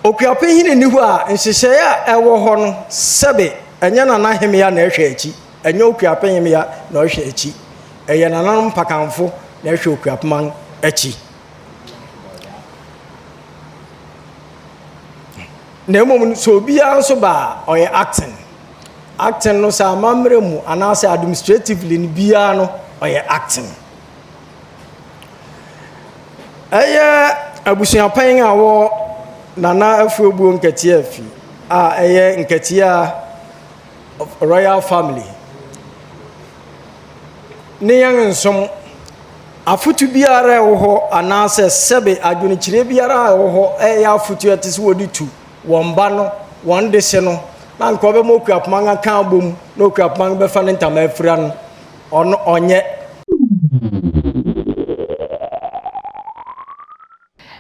Okuapehene nni hɔ a, nhyehyɛeɛ a ɛwɔ hɔ no, sɛbe ɛnyɛ Nana Hemea na ɛhwɛ akyi, ɛnyɛ Okuapehemea na ɔhwɛ akyi, ɛyɛ nananom mpakamfo na ɛhwɛ Okuapeman akyi. Na mmom sɛ obiara nso ba a, ɔyɛ acting. Acting no sɛ amammerɛ mu anaasɛ administratively no biara no, ɔyɛ acting. Ɛyɛ abusuapan a wɔ Nana Afuobuo Nkatia fi a ɛyɛ Nkatia Royal Family ne yɛn nsom afotu biara a ɛwɔ hɔ anaasɛ sɛbe adwenekyerɛ biara a ɛwɔ hɔ ɛyɛ afotu a ɛte sɛ wɔde tu wɔn ba no wɔn dehye no na nka ɔbɛma okuapoma aka abom na okuapoma bɛfa ne ntama afira no ɔno ɔnyɛ.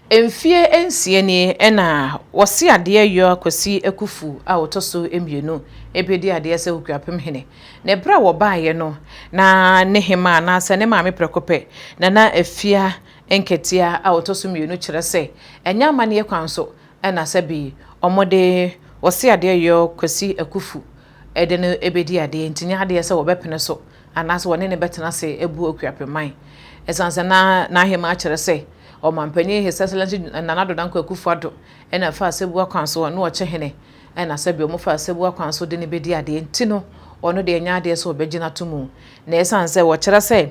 Mfie nsia nie na wɔse adeɛ yɔ Kwasi Akufu a ɔtɔ so mmienu bɛdi adeɛ sɛ Okuapem hene. Na ɛberɛ a wɔbaeɛ no, na ne hemaa anaasɛ ne maame prɛko pɛ, Nana Afia Nketea a ɔtɔ so mmienu kyerɛ sɛ ɛnyɛ amanneɛ kwan so na sɛbe wɔde wɔse adeɛ yɔ Kwasi Akufu de no bɛdi adeɛ nti nyɛ adeɛ sɛ wɔbɛpene so anaasɛ wɔne no bɛtena ase abu Okuapem man. Ɛsiane sɛ na n'ahemaa kyerɛ sɛ Ɔmanpanyin His Excellency Nana Addo Dankwa Akufo-Addo na ɛfaa Asɛbua kwan so ɔne ɔkyehene na sɛbe wɔfaa Asɛbua kwan so de no bɛdi adeɛ nti no ɔno deɛ ɛnyɛ adeɛ sɛ ɔbɛgye no ato mu. Na ɛsiane sɛ wɔkyerɛ sɛ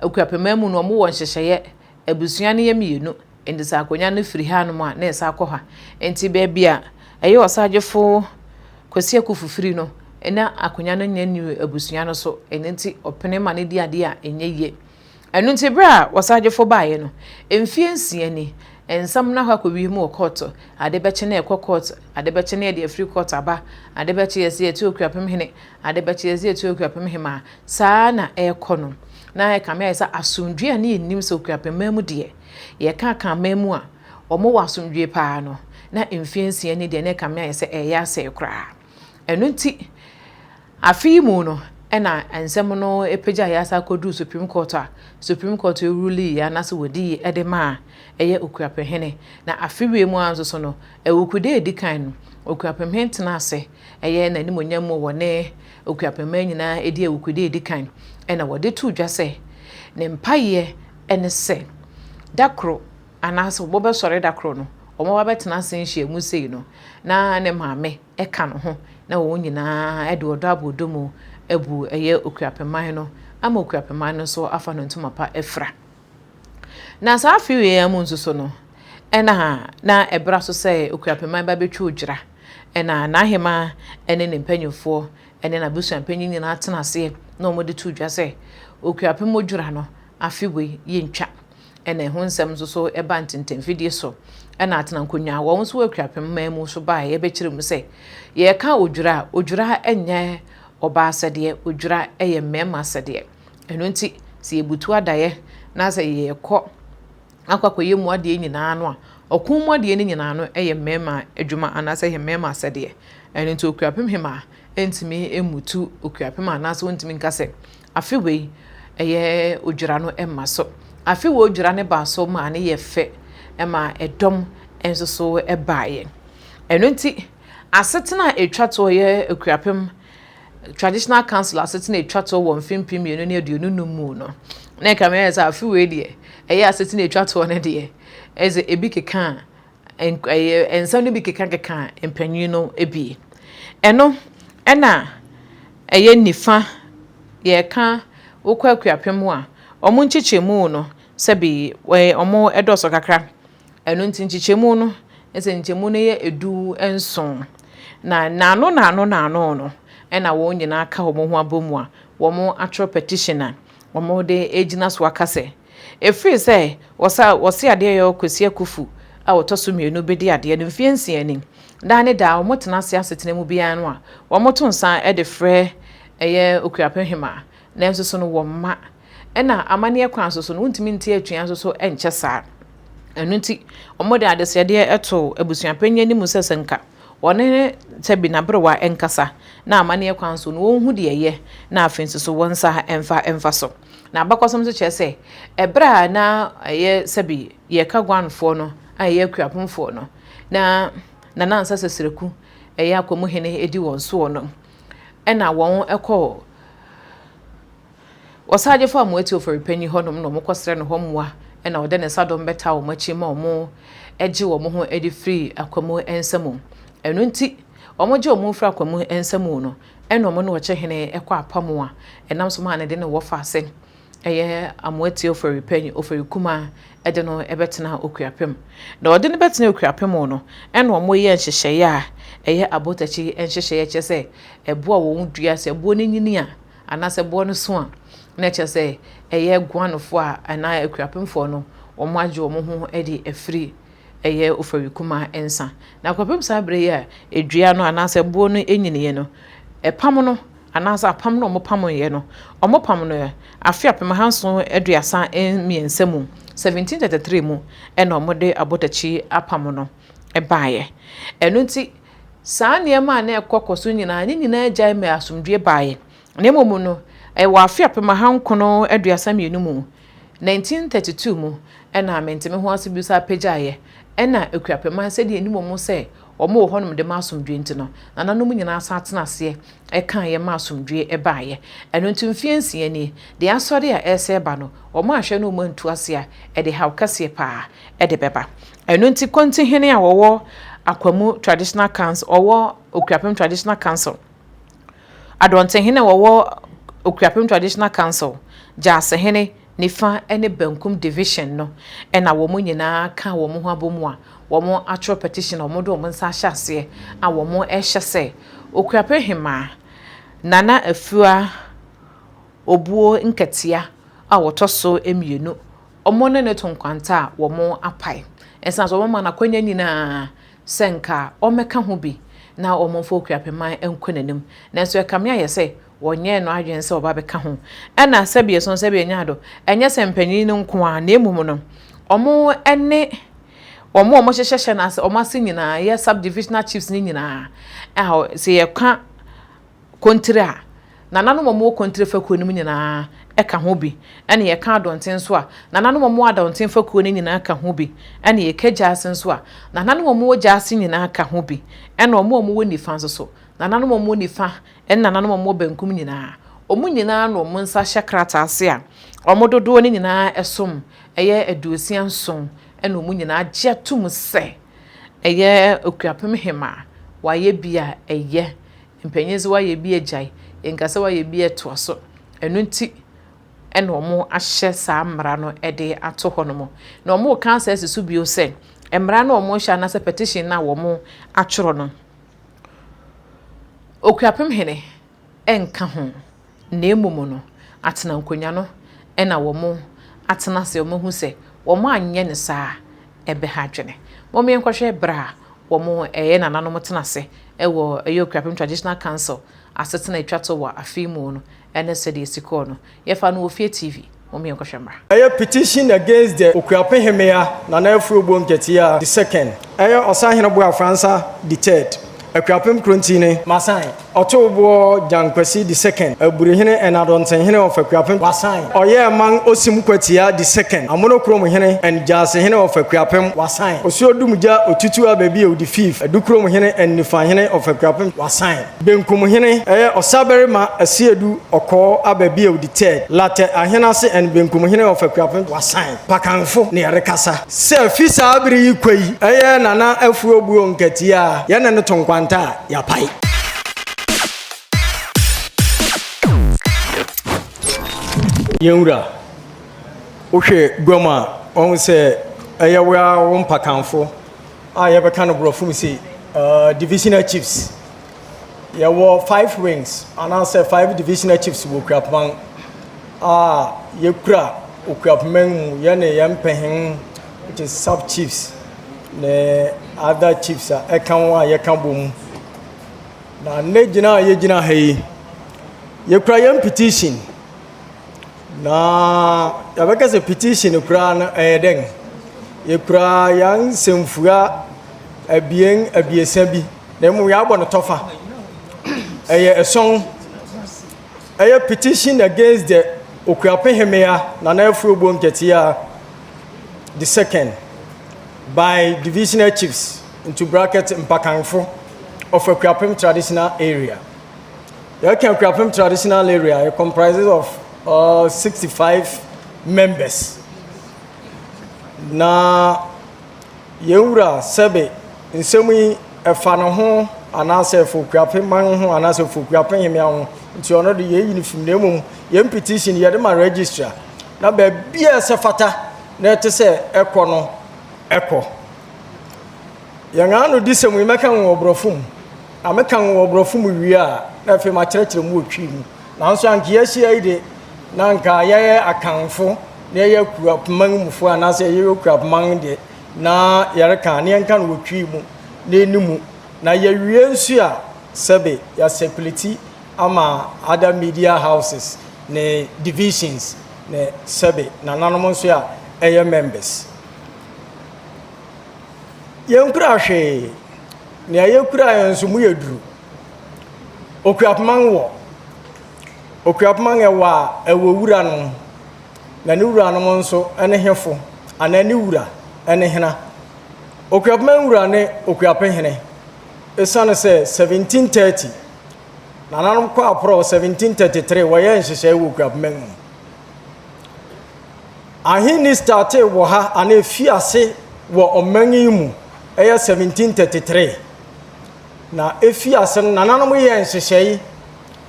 Okuapemman mu no wɔwɔ nhyehyɛeɛ, abusua no yɛ mmienu, nti sɛ akonnwa no firi hanom a na ɛsan kɔ ha. Nti baabi a ɛyɛ Ɔsagyefo Kwasi Akuffo firi no na akonnwa no nyɛ new abusua no so, ɛno nti ɔpene ma no di adeɛ a ɛnyɛ yie. Ɛno nti berɛ a ɔsagyefo baeɛ no, mfeɛ nsia ni, nsɛm no akɔ akɔwie mu wɔ kɔɔto, ade bɛkye na ɛkɔ kɔɔto, ade bɛkye na yɛde afiri kɔɔto aba, ade bɛkye yɛse yɛte Okuapem hene, ade bɛkye yɛse yɛte Okuapem hemaa, saa ara na ɛrekɔ no. Na ɛkame ayɛ sɛ asomdwoeɛ a na yɛnim sɛ Okuapem man mu deɛ, yɛka Akan man mu a, wɔwɔ asomdwoeɛ pa ara no, na mfeɛ nsia ni deɛ na ɛkame ayɛ sɛ ɛreyɛ asɛe koraa. Ɛno nti, Afe yi mu no na nsɛm no pagyaeɛ asa kɔduruu Supreme Court a Supreme Court ruliiɛ anaasɛ wɔdiiɛ de maa ɛyɛ Okuapehene. Na afe wei mu ara nso so no, Awukuda a ɛdi kan no, Okuapemhene tenaa ase, ɛyɛ n'animuonyam mu wɔ ne Okuapemman nyinaa di Awukuda a ɛdi kan, ɛna wɔde too dwa sɛ ne mpaeɛ ne sɛ da koro anaasɛ wɔbɛsɔre da koro no, wɔbɛba abɛtena ase nhyiamu sei no, na ne maame ka ne ho na wɔn nyinaa de ɔdɔ abɔ ɔdɔ mu abu ɛyɛ Okuapeman no ama Okuapeman no nso afa no ntoma pa afira. Na saa afe wei ara mu nso so no, ɛna na ɛbra so sɛ Okuapeman ba bɛtwa odwira. Ɛna n'ahema ne ne mpanyinfoɔ ne n'abusuampanyin nyinaa tena aseɛ na wɔde to dwa sɛ Okuapem odwira no afe wei yɛntwa. Ɛna ɛho nsɛm nso so ba ntentamfidie so. Ɛna atenankonnwa a wɔn nso wɔ Akuapem man mu nso baeɛ bɛkyerɛ mu sɛ, yɛreka odwira a, odwira nyɛ ɔbaa asɛdeɛ, odwira yɛ mmarima asɛdeɛ. Ɛno nti, sɛ yɛbutu adaeɛ na sɛ yɛrekɔ akɔ akɔyɛ mu adeɛ nyinaa no a, ɔko mu adeɛ no nyinaa no yɛ mmarima adwuma anaasɛ ɛyɛ mmarima asɛdeɛ. Ɛno nti Okuapem hemaa ntumi mmutu Okuapem anaasɛ ɔntumi nka sɛ Afe wei ɛyɛ odwira no mma so. Afe wei odwira no baa so maa no yɛ fɛ ma ɛdɔm nso so baeɛ. Ɛno nti asetena a ɛtwa toɔ yɛ Akuapem Traditional Council asetena a ɛtwa toɔ wɔ mfe 2025 mu no, na ɛka meyɛ sɛ afe wei deɛ ɛyɛ asetena a ɛtwa toɔ no deɛ ɛsɛ ebi keka a ɛyɛ nsɛm no bi kekakeka mpanyin no bi. Ɛno na ɛyɛ nifa yɛreka wokɔ Akuapem a, wɔn nkyekyɛmu no sɛbi wɔn dɔɔso kakra. Ɛno nti nkyekyɛmu no, sɛ nkyekyɛmu no yɛ 17. Na nnaano nnaano nnaano no na wɔn nyinaa aka wɔn ho abɔ mu a wɔatwerɛ petition a wɔde regyina so aka sɛ, Ɛfiri sɛ wɔsa wɔse adeɛ yɔ Kwasi Akufu a ɔtɔ so mmienu bɛdi adeɛ no mfeɛ nsia ni. Daa ne daa wɔtena ase asetena mu biara no a, wɔto nsa de frɛ ɛyɛ Okuapem Hemaa nanso so no wɔmma. Ɛna amanneɛ kwan so so no wontumi nte atua nso so nkyɛ saa. Ɛno nti wɔde adesrɛdeɛ to abusuapanyin anim sɛ sɛ nka wɔne Sɛbi n'aberewa nkasa na amanneɛ kwan so no wɔnhu deɛ ɛyɛ na afei nso so wɔn nsa mfa mfa so. Na abakɔsɛm nso kyerɛ sɛ, ɛberɛ a na ɛyɛ sɛbi yɛka Guanfoɔ no a ɛyɛ Akuapemfoɔ no na Nana Ansah Sɛsɛrɛku ɛyɛ Akwamuhene di wɔn soɔ no ɛna wɔn kɔɔ Ɔsagyefo Amoati Ofori-Panyin hɔnom na wɔkɔsrɛ no hɔ mmoa na ɔde ne nsa dɔm bɛtaa wɔn akyi ma wɔgye wɔn ho de firi Akwamu nsa mu. Ɛno nti, wɔgye wɔn ho firi Akwamu nsa mu no, ɛna wɔn ne Ɔkyehene kɔ apam a ɛnam so maa no de ne wɔfa ase ɛyɛ Amoati Ofori-Panyin, Ofori Kumaa de no bɛtena Okuapem. Na ɔde no bɛtena Okuapem no, ɛna wɔyɛ nhyehyɛeɛ a ɛyɛ abotakyi nhyehyɛeɛ kyerɛ sɛ ɛboɔ a wɔn dua sɛ ɛboɔ no nyini a anaasɛ boɔ no so a, na kyerɛ sɛ ɛyɛ Guanofoɔ a anaa Akuapemfoɔ no, wɔagye wɔn ho de afiri ɛyɛ Ofarikuma nsa. Na kɔpem saa berɛ yi a dua no anaasɛ boɔ no nyiniiɛ no, ɛpam no anaasɛ apam no a wɔpamoeɛ no, wɔpam no afe 1733 mu, 1733 mu, ɛna wɔde abotakyi apam no baeɛ. Ɛno nti, Saa nneɛma a na ɛkɔ kɔ so nyinaa, ne nyinaa gyae ma asomdwoe baeɛ. Na mmom no, wɔ afe 1932 mu, 1932 mu, ɛna mente-me-ho-ase bi san pagyaeɛ. Ɛna Akuapemman, sɛdeɛ ɛnim wɔn sɛ wɔn wɔ hɔnom de ma asomdwoe nti no, nananom nyinaa san tena aseɛ kaeɛ ma asomdwoe baeɛ. Ɛno nti mfeɛ nsia nie, deɛ asɔre a ɛresɛ ba no, wɔn anhwɛ na wɔn antu ase a, ɛde haw kɛseɛ paa de bɛba. Ɛno nti Kontihene a ɔwɔ Akwamu Traditional Council, ɔwɔ Okuapem Traditional Council, Adɔntehene a ɔwɔ Okuapem Traditional Council, Gyasehene, Nifa ne Bankum Division no na wɔn nyinaa ka wɔn ho abɔ mu a wɔatwerɛ petition a wɔde wɔn nsa ahyɛ aseɛ a wɔrehyɛ sɛ Okuapem Hemaa Nana Afua Obuo Nkatia a ɔtɔ so mmienu Wɔne no to nkwanta a wɔapae. Ɛsiane sɛ wɔma no akwanya nyinaa sɛ nka ɔmmɛka ho bi na wɔmfa Okuapeman nkɔ n'anim. Nanso ɛkame ayɛ sɛ wɔnyɛɛ no adwene sɛ ɔba bɛka ho. Ɛna sɛbi ɛsono sɛbi ɛnyɛ ado, ɛnyɛ sɛ mpanyin no nko ara na mmom no, wɔne wɔn a wɔhyehyɛ hyɛ no ase, wɔn ase nyinaa, yɛ sub-divisional chiefs no nyinaa, a sɛ yɛka Kontire a, nananom a wɔwɔ Kontire fakuo no mu nyinaa ka ho bi. Ɛna yɛka Adɔnten nso a, nananom a wɔwɔ Adɔnten fakuo no nyinaa ka ho bi. Ɛna yɛka Gyaase nso a, nananom a wɔwɔ Gyaase nyinaa ka ho bi. Ɛna wɔn a wɔwɔ Nifa nso so, nananom a wɔwɔ Nifa ne nananom a wɔwɔ Benkum nyinaa, wɔn nyinaa na wɔn nsa hyɛ krataa ase a wɔn dodoɔ no nyinaa som yɛ 67 ɛna wɔn nyinaa gye atom sɛ ɛyɛ Okuapem Hemaa, wayɛ bi a ɛyɛ. Mpanyin nso wɔayɛ bi agyae, yɛnka sɛ wɔayɛ bi atoa so. Ɛno nti na wɔahyɛ saa mmara no de ato hɔnom. Na wɔreka asan asi so bio sɛ, mmara no a wɔrehyɛ anaasɛ petition no a wɔatwerɛ no, Okuapem Hene nka ho, na mmom no, atena nkonnwa no na wɔatena ase, wɔahu sɛ wɔanyɛ no saa a, ɛbɛha adwene. Mom yɛnkɔhwɛ berɛ a wɔn ɛyɛ nananom tena ase wɔ ɛyɛ Okuapem Traditional Council asetena a ɛtwa to wɔ afe yi mu no ɛne sɛdeɛ ɛsi kɔɔ no. Yɛfaa no wɔ Fie TV. Mom yɛnkɔhwɛ mmra. Ɛyɛ Petition against the Okuape Hemea Nana Afurobo Nketia the second. Ɛyɛ Ɔsahene Boafransa the third. Akuapem Krontini. Masan. Ɔtowboɔ Gyan Kwasi the second, Aburihene and Adɔntenhene of Akuapem. Wasan. Ɔyɛɛ Man Osim Kwatia the second, Amono Kurom Hene and Gyaasehene of Akuapem. Wasan. Osuo Dumgya Otutu Ababio the fifth, Adukurom Hene and Nifahene of Akuapem. Wasan. Benkum Hene, ɛyɛ Ɔsabarima Asiedu Ɔkɔɔ Ababio the third, Latɛ Ahenase and Benkum Hene of Akuapem. Wasan. Pakanfo ne yɛrekasa. Sɛ fi saa bere yi kɔ yi, ɛyɛ Nana Afuo Buo Nkatia a yɛne no to nkwanta a, yɛapae. Yɛn wura, wohwɛ guam a, wahu sɛ ɛyɛ wo ara wo mpakanfo a yɛbɛka no borɔfo mu se uh, divisional chiefs. Yɛwɔ five wings anaasɛ five divisional chiefs wɔ Kuapman a yɛkura Okuapman mu yɛne yɛn mpɛhen which is sub chiefs ne other chiefs a ɛka ho a yɛka bɔ mu. Na nnɛ gyina a yɛgyina ha yi, yɛkura yɛn petition. Na yɛbɛka sɛ petition koraa no ɛyɛ dɛn? Yɛkura yɛn nsɛmfua abien abiɛsa bi, na mmom yɛabɔ no tɔfa. Ɛyɛ ɛsɔn. Ɛyɛ petition against the Okuapehemea Nana Afuobuo Nketea the second. by divisional chiefs, into bracket Mpakanfo, of Akuapem traditional area. Yɛka Akuapem traditional area, it comprises of 65 members. Na yɛn wura, sɛbe, nsɛm yi ɛfa ne ho anaasɛ ɛfa Okuapem man ho anaasɛ ɛfa Okuapem hemea ho, nti ɔno de yɛyi no fim, na mmom yɛn petition yɛde ma registrar na baabi a ɛsɛ fata na ɛte sɛ ɛkɔ no ɛkɔ. Yɛn ano di sɛm yi, mɛka wɔ borɔfo mu, na mɛka wɔ borɔfo mu wie a, na afei makyerɛkyerɛ mu wɔ Twi mu. Nanso anka yɛahyia yi de, na anka yɛyɛ Akanfo na yɛyɛ Kuapeman mufoɔ anaasɛ yɛyɛ Kuapeman deɛ na yɛreka na yɛnka no wɔ Twi mu na ɛni na yɛwie nso a, sɛbe, yɛacirculate ama other media houses ne divisions ne, sɛbe, nananom nso a ɛyɛ members. Yɛnkura hwee. Nea yɛkura yɛn nso mu yɛ duru. Okuapeman wɔ Okuapeman ɛwɔ a ɛwɔ wura no, na ne wuranom nso ne hefo anaa ne wura ne hena. Okuapeman wura ne Okuapehene. Ɛsiane sɛ 1730 nananom kɔ aporɔ, 1733 wɔyɛ nhyehyɛe wɔ Okuapeman mu, ahenni startee wɔ ha anaa efi ase wɔ ɔman yi mu ɛyɛ 1733. Na efi ase no, nananom yɛ nhyehyɛe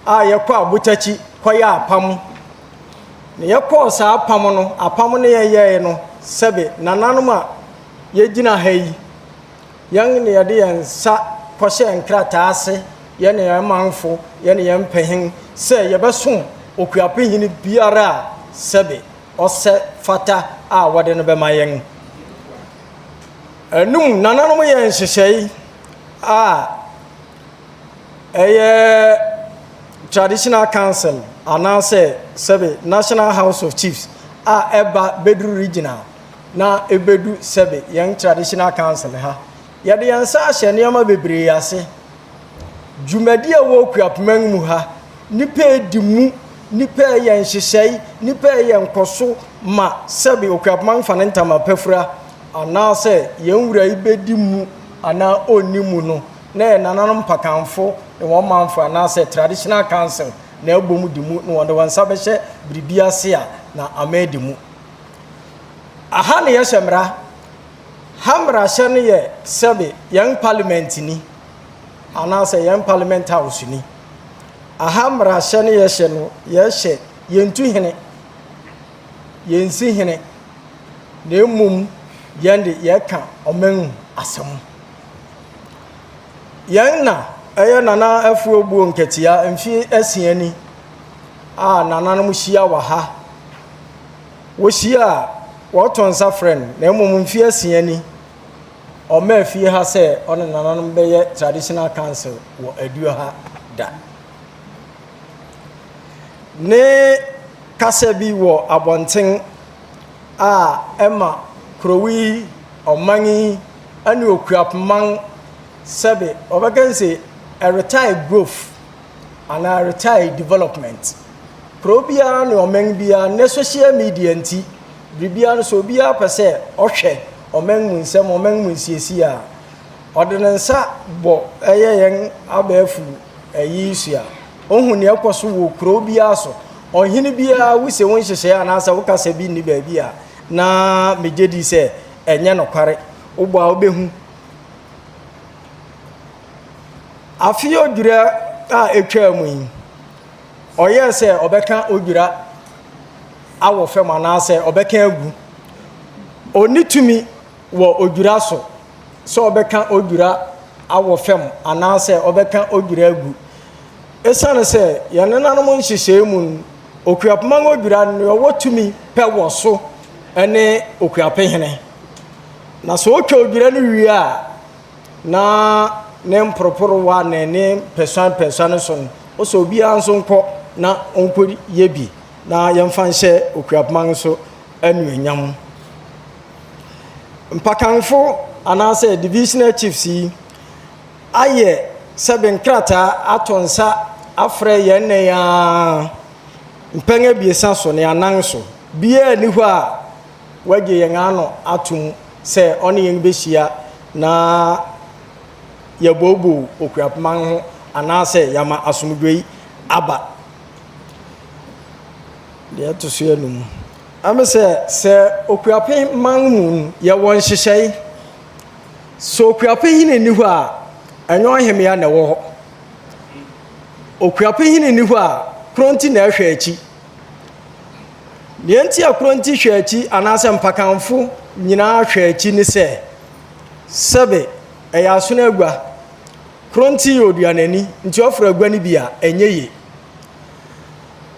a yɛkɔ Abotakyi kɔyɛ apam, na yɛkɔɔ saa apam no, apam no yɛyɛɛ no, sɛbe, nananom a yɛgyina ha yi, yɛn ne yɛde yɛn nsa kɔhyɛ nkrataa ase, yɛne yɛn manfo, yɛne yɛn mpanin, sɛ yɛbɛsom Okuapehene biara a, sɛbe, ɔsɛ fata a wɔde no bɛma yɛn. Ɛnum nananom yɛ nhyehyɛe a ɛyɛ traditional council anaasɛ, sɛbe, National House of Chiefs a ɛba bɛduru regional na ɛbɛdu, sɛbe, yɛn traditional council ha. Yɛde yɛn nsa ahyɛ nneɛma bebree ase. Dwumadi a ɛwɔ Okuapeman mu ha, nipa edi mu, nipa yɛ nhyehyɛe, nipa yɛ nkɔso ma, sɛbe, Okuapeman fa ne ntama pɛfura anaasɛ yɛn wura yi bɛdi mu anaa ɔnni mu no, na yɛ nananom mpakanfo ne wɔn manfo anaasɛ traditional council na ɛbɔ mu di mu, na wɔde wɔn nsa bɛhyɛ biribi ase a na ama adi mu. Aha na yɛhyɛ mmara ha. Mmarahyɛ no yɛ, sɛbe, yɛn parliament ni anaasɛ yɛn parliament house ni. Aha mmarahyɛ no yɛhyɛ no, yɛhyɛ yɛntu hene, yɛnsi hene, na mmom yɛn de yɛka ɔman mu asɛm. Yɛn na ɛyɛ Nana Afuo Buo Nketea. Mfie 6 ni a nananom hyia wɔ ha. Wɔhyia a, wɔto nsa frɛ no, na mmom mfie 6 ni ɔma fie ha sɛ ɔne nananom bɛyɛ traditional council wɔ Aduo ha da. Ne kasa bi wɔ abɔnten a ɛma kurow yi, ɔman yi ne Okuapeman, sɛbe, ɔbɛka sɛ ɛretard growth anaa ɛretard development. Kuro biara ne ɔman biara ne social media nti, biribiara no sɛ obiara pɛ sɛ ɔhwɛ ɔman mu nsɛm, ɔman mu nsiesie a, ɔde ne nsa bɔ ɛyɛ yɛn abɛɛfo ɛyi so a, ohun nea ɛkɔ so wɔ kuro biara so. Ɔhene biara wosɛ wo nhyehyɛeɛ anaasɛ wo kasa bi nni baabi a, na megye di sɛ ɛnyɛ nokware. Wobɔ a, wobɛhu afe Odwira a ɛtwaa mu yi, ɔyɛɛ sɛ ɔbɛka Odwira awɔ fam anaasɛ ɔbɛka agu. Ɔni tumi wɔ Odwira so sɛ ɔbɛka Odwira awɔ fam anaasɛ ɔbɛka Odwira agu, ɛsiane sɛ yɛn nenanom nhyehyɛe mu no, Okuapeman Odwira nea ɔwɔ tumi pɛ wɔ so ne Okuapehene. Na sɛ ɔtwa Odwira no wie a, na ne mporoporowa ne ne mpɛsua mpɛsua no so no, ɔsɛ obiara nso nkɔ na ɔnkɔ yɛ bi na yɛmfa nhyɛ Okuapeman nso anuonyam. Mpakanfo anaasɛ divisional chiefs yi ayɛ sɛbe nkrataa ato nsa afrɛ yɛn nne aa mpɛn 3 so ne 4 so. Biara ni hɔ a wagye yɛn ano atom. sɛ ɔne yɛn bɛhyia na yɛbooboo Okuapeman ho anaasɛ yɛama asomdwoe aba. Deɛ ɛto so anum, ɛme sɛ sɛ Okuapeman mu no yɛwɔ nhyehyɛe. Sɛ Okuapehene nni hɔ a, ɛnyɛ ɔhemmea na ɛwɔ hɔ. Okuapehene nni hɔ a, Kronti na ɛhwɛ akyi. Nea nti a Kronti hwɛ akyi anaasɛ mpakamfo nyinaa hwɛ akyi ne sɛ, sɛbe ɛyɛ asono agua. Kronti yɛ oduanani, nti ɔforo agua no bi a, ɛnyɛ ye.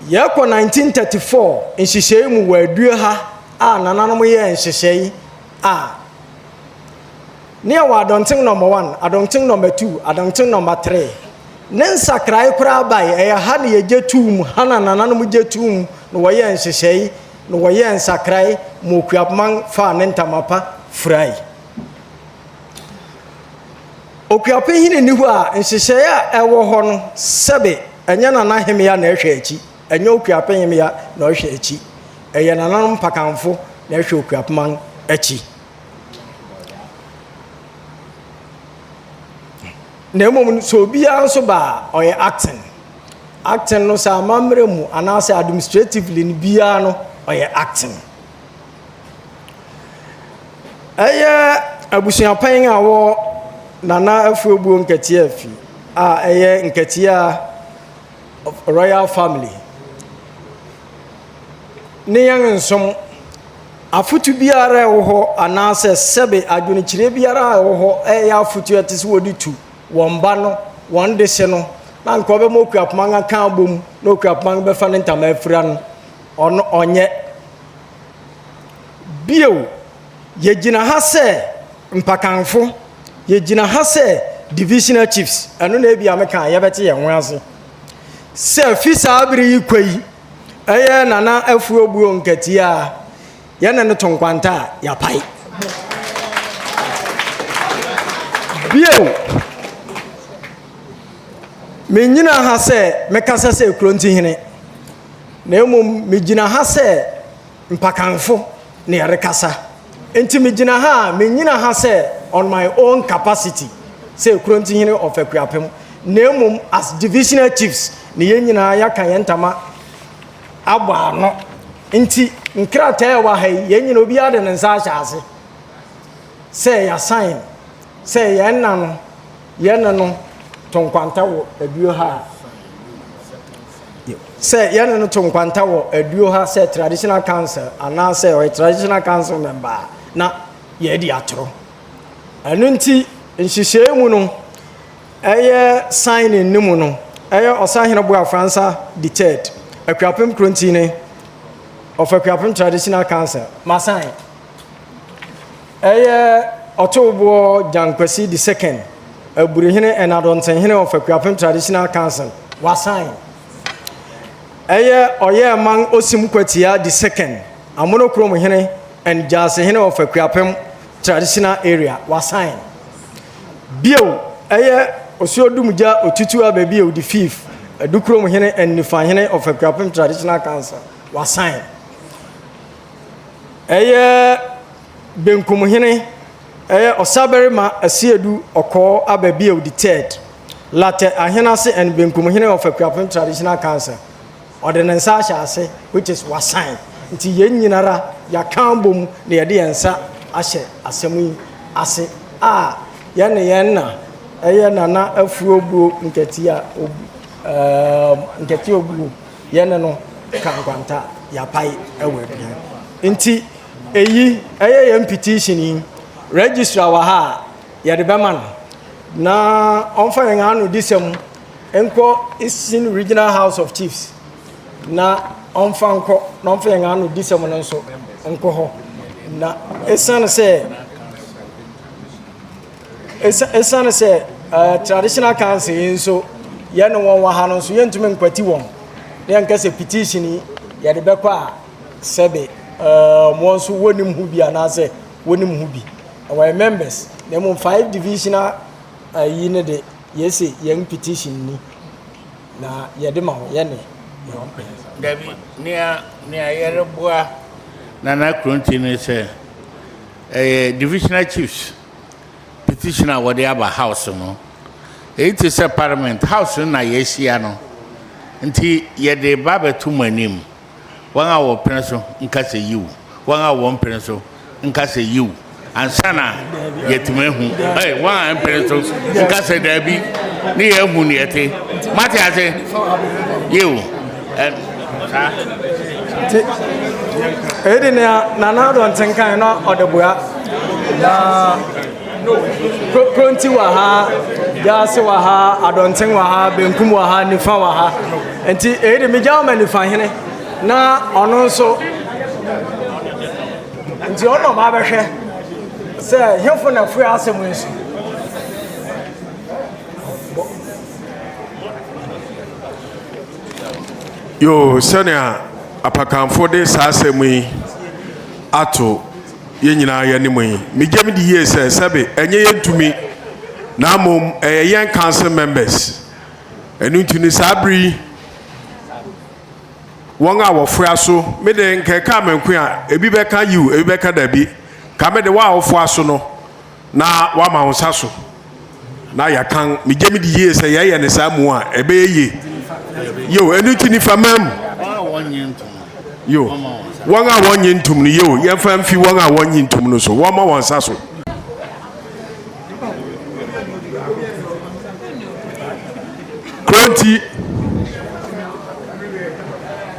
Yɛkɔ 1934 nhyehyɛe mu wɔ Adua ha a nananom yɛɛ nhyehyɛe a, Ne yɛwɔ Adɔnten nɔmba one, Adɔnten nɔmba two, Adɔnten nɔmba three. Ne nsakrae koraa bae. Ɛyɛ ha na yɛgye toom, ha na nananom gye toom na wɔyɛɛ nhyehyɛe na wɔyɛɛ nsakrae ma Okuapman faa ne ntama pa furae. Okuapehene nni hɔ a, nhyehyɛe a ɛwɔ hɔ no, sɛbe ɛnyɛ Nana Hemea na ɛhwɛ akyi, ɛnyɛ Okuapehemea na ɔhwɛ akyi, ɛyɛ nananom mpakamfo na ɛhwɛ Okuapman akyi. Na mmom sɛ obiara nso ba a, ɔyɛ acting. Acting no sɛ amammerɛ mu anaasɛ administratively no biara no, ɔyɛ acting. Ɛyɛ abusuapan a wɔ Nana Afuobuo Nketea fi a ɛyɛ Nketea royal family ne yɛn nsom Afotu biara a ɛwɔ hɔ anaasɛ sɛbe adwenekyerɛ biara a ɛwɔ hɔ ɛyɛ afotu a ɛte sɛ wɔde tu wɔn ba no, wɔn dehye no, na anka ɔbɛma okuapoma aka abom na okuapoma bɛfa ne ntama afira no, ɔno ɔnyɛ. Bio, yɛgyina ha sɛ mpakanfo, yɛgyina ha sɛ divisional chiefs, ɛno na ebia meka a yɛbɛte yɛn ho ase sɛ fi saa bere yi kɔ yi, Ɛyɛ Nana Afuobuo Nkatia a yɛne no to nkwanta a yɛapae. Bio, mennyina ha sɛ mekasa sɛ Kurontihene, na mmom megyina ha sɛ mpakanfo na yɛrekasa. Nti megyina ha a, mennyina ha sɛ on my own capacity sɛ Kurontihene of Akuapem, na mmom as divisional chiefs na yɛn nyinaa yɛaka yɛn ntama abɔ ano. Nti nkrataa a ɛwɔ ha yi, yɛn nyinaa obiara de ne nsa ahyɛ ase sɛ yɛasan sɛ yɛn nna no yɛne no to nkwanta wɔ aduo ha a sɛ yɛne no to nkwanta wɔ aduo ha sɛ traditional council anaasɛ ɔyɛ traditional council member a na yɛadi atoro. Ɛno nti nhyehyɛe mu no ɛyɛ signing no mu no ɛyɛ Ɔsahene Boafransa the third Akuapem Kurontini of Akuapem Traditional Council masan Ɛyɛ Ɔtowboɔ Gyan Kwasi the second, Aburihene and Adɔntenhene of Akuapem Traditional Council, wasan. Ɛyɛ Ɔyɛɛman Osim Kwatia the second, Amono Kurom Hene and Gyaasehene of Akuapem Traditional Area, wasan. Bio, ɛyɛ Osuodumgya Otutu Ababio the fifth, Adukurom Hene and Nifahene of Akuapem Traditional Council, wasan. Ɛyɛ Benkumhene, ɛyɛ Ɔsabarima Asiedu Ɔkɔɔ Aba Bio the third, Latɛ Ahenase and Benkumhene of Akuapem Traditional Council. Ɔde ne nsa ahyɛ ase which is wasan. Nti yɛn nyinara yɛaka abom na yɛde yɛn nsa ahyɛ asɛm yi ase a yɛne yɛn na ɛyɛ Nana Afuobuo Nkatia Obu, ɛɛm, Nkatia Obuo. Yɛne no ka nkwanta a yɛapae wɔ aduan. Nti eyi ɛyɛ yɛn petition yi, registrar wɔ ha a yɛde bɛma no na ɔmfa yɛn anodisɛm nkɔ Eastern Regional House of Chiefs na ɔmfa nkɔ na ɔmfa yɛn anodisɛm no nso nkɔ hɔ na esiane sɛ Esiane sɛ traditional council yi nso yɛne wɔn wɔ ha no nso yɛntumi nkwati wɔn na yɛnka sɛ petition yi yɛde bɛkɔ a sɛbe wɔn nso wɔnim ho bi anaasɛ wɔnim ho bi. Wɔyɛ members na mmom five divisional ayi no de yɛse yɛn petition ni na yɛde ma wɔn yɛne yɛn pɛ. Dabi, nea nea yɛreboa Nana Kronti ne sɛ. Ɛyɛ divisional chiefs petition a wɔde aba house no. Eyi te sɛ parliament house no na yɛahyia no. Nti yɛde ba abɛto mo anim. Wɔn a wɔpene so nka sɛ yiw, wɔn a wɔmpene so nka sɛ yiw ansa na yɛatumi ahu. Ɛy, wɔn a ɛmpene so nka sɛ daabi ne yɛahu ne yɛte. Mate ase? Yiw. Ɛ, saa. Nti, eyi de nea Nana Addo ntenkan na ɔde boa. Na Kronti wɔ ha, Gyaase wɔ ha, Adɔnten wɔ ha, Benkum wɔ ha, Nifa wɔ ha. Nti eyi de megya ama Nifa hene na ɔno nso nti ɔno na ɔba abɛhwɛ sɛ hemfo na fue asɛm yi so. Yoo, sɛnea apakanfo de saa asɛm yi ato yɛn nyinaa yɛn anim yi, megye me di yie sɛ sɛbe ɛnyɛ yɛn tumi na mmom ɛyɛ yɛn council members. Ɛno nti no saa bere yi wɔn a wɔfoa so, me de nka ɛka me nko a, ebi bɛka yiw, ebi bɛka dabi. Ka me de wɔn a wɔfoa so no na wɔama wɔn nsa so na yɛakan. Megye me di yie sɛ yɛyɛ ne saa mu a ɛbɛyɛ yie. Yo, ɛno nti nifa mam. Yo, wɔn a wɔnnye ntom no, yo, yɛmfa mfi wɔn a wɔnnye ntom no so, wɔmma wɔn nsa so. Kronti,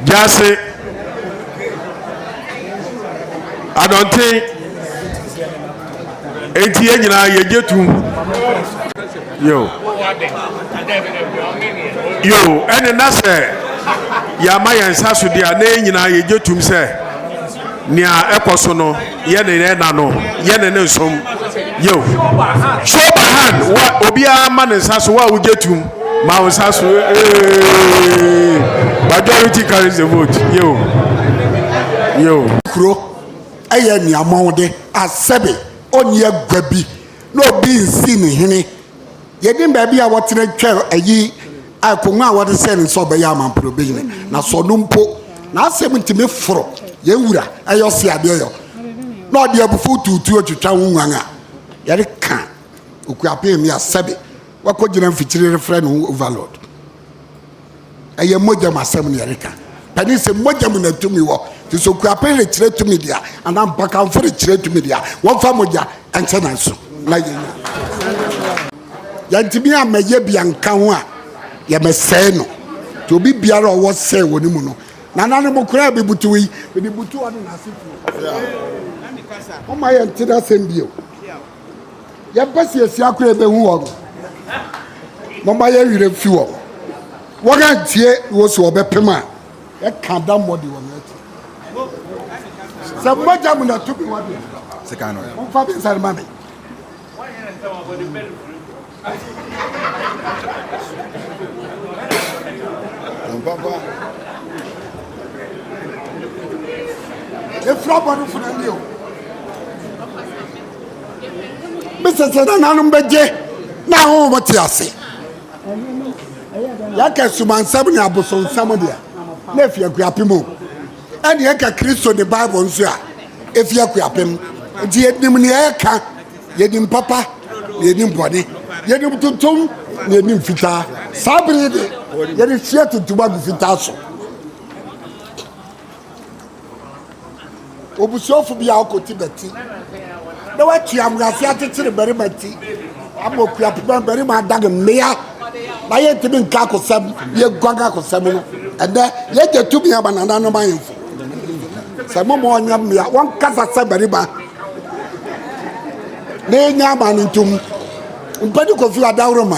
Gyase, Adɔnten, enti yɛn nyinaa yɛgye tum. Yo. Yo, ɛne na sɛ yɛama yɛn nsa so deɛ a, na yɛn nyinaa yɛgye tum sɛ nea ɛkɔ so no yɛ ne yɛn na no yɛ ne ne nsom. Yo. Show by hand, wa obiara ma ne nsa so, wa wogye tum ma wo nsa so. Ee, majority carries the vote. Yo. Yo. Kuro ɛyɛ nea mɔn a sɛbe ɔnni agua bi na obi nsi ne hene. Yɛnim baabi a wɔtena twa ayi akonnwa a wɔde sɛ ne nsa ɔbɛyɛ amamporo bɛyine na sɔ no mpo n'asɛm ntumi foro yɛn wura ɛyɛ ɔse adeɛ yɔ na ɔde abufuo tuutuo twitwa ho nwan a yɛreka Okuapem mi a sɛbe wakɔgyina mfikyiri refrɛ ne ho overlord. Ɛyɛ mogya mu asɛm na yɛreka. Panin sɛ mogya mu na tumi wɔ. Nti sɛ Okuapem rekyerɛ tumi deɛ anaa mpakamfo rekyerɛ tumi deɛ wɔmfa mogya nhyɛ nan so na yɛnya. Yɛntumi ammɛyɛ bi anka ho a yɛmɛsɛe no. Nti obi biara a ɔwɔ sɛe wɔ ne mu no, nananom koraa bi butu yi, mede butu ɔne n'asefoɔ. Momma yɛnte n'asɛm bio. Yɛmpɛ sɛ yɛsi akora yɛbɛhu wɔn. Momma yɛn werɛ mfi wɔn. Wɔn antie na wɔsi wɔbɛpem a, yɛka adammɔ de wɔn akyi. Sɛ mogya mu na tumi wɔ deɛ, momfa me nsa no ma me. Efura bɔnefo no ani o. Mesɛ sɛ nananom bɛgye na ahonhom te ase. Yɛka sumansɛm ne abosonsɛm deɛ na efi Akuapem o. Ɛne yɛka Kristo ne Bible nso a efi Akuapem. Nti yɛnim nea yɛka, yɛnim papa na yɛnim bɔne, yɛnim tuntum na yɛnim fitaa. Saa bere yi de yɛde hyia tuntum agu fitaa so. Obusuafo bi a ɔkɔ Tibet na watua amoase akyekyere barima ti ama okuapoma barima adan mmea na yɛntumi nka akosɛm yɛguan akosɛm no ɛnɛ yɛgye tumi ama nananom ahemfo sɛ moma ɔnyɛ mmea wɔnkasa sɛ barima na yɛnya ama no ntom mpani kofi adaworoma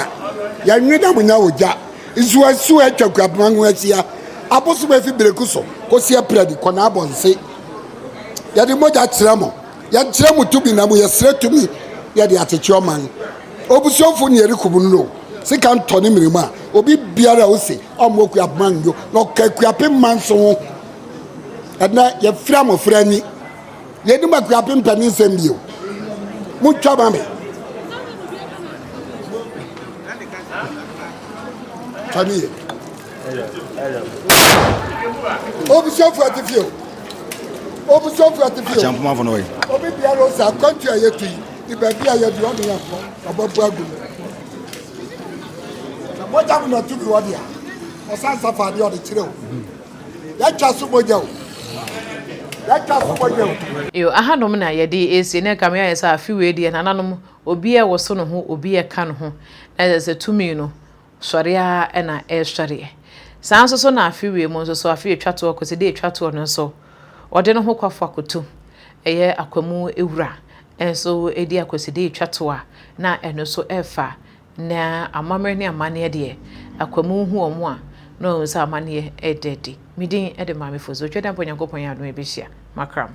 yɛnwe na monya ogya Nsuwansuwa atwa Kuapema ho ahyia. Abosom a efi Bereku so kosi Apradi kɔ n'abɔnse. Yɛde mogya kyerɛ mo. Yɛnkyerɛ mo tumi na mo yɛsrɛ tumi na yɛde akyekye ɔman. Obusuafo ne yɛrekum no no. Sika ntɔ ne mene mu a, obi biara a ose ɔmmɔ Kuapema nnwo na ɔka Akuapem man so ho. Ɛnnɛ yɛfira mmofra ani. Yɛnim Akuapem mpanin nsɛm bio. Montwa ma me. Twa ne yie. Obusuafo ati fie o. Obusuafo ati fie o. Akyɛnpomafo no wɔ yi. Obi Obi biara ɔsɛ akwantu a yɛtu yi, ne baabi a yɛdu ɔne yɛn kɔ, ɔbɛbu agu mu. Na mogya mu na tumi wɔ deɛ, ɔsan safa adeɛ ɔde kyerɛ o. Yɛatwa so mogya o. Yɛatwa so mogya o. Yo, ahanom na yɛde esie na ɛkame ayɛ sɛ afe wei deɛ nananom obi ɛwoso ne ho obi ɛka ne ho na ɛsɛ sɛ tumi no sɔre ara na ɛresɔreɛ. Saa nso so na afe wei mu nso so afe etwa toɔ kɔsi de etwa toɔ no nso ɔde ne ho kwafo akoto ɛyɛ akwamu ewura nso edi akwaside etwa toɔ a na ɛno nso ɛrefa na amammerɛ ne amanneɛ deɛ akwamu hu wɔn a na wɔn sɛ amanneɛ ɛda adi. Me din ɛde Maame Fosu. Otwa dɛ mpo Nyankopɔn yɛ adom yɛbɛhyia. Makram.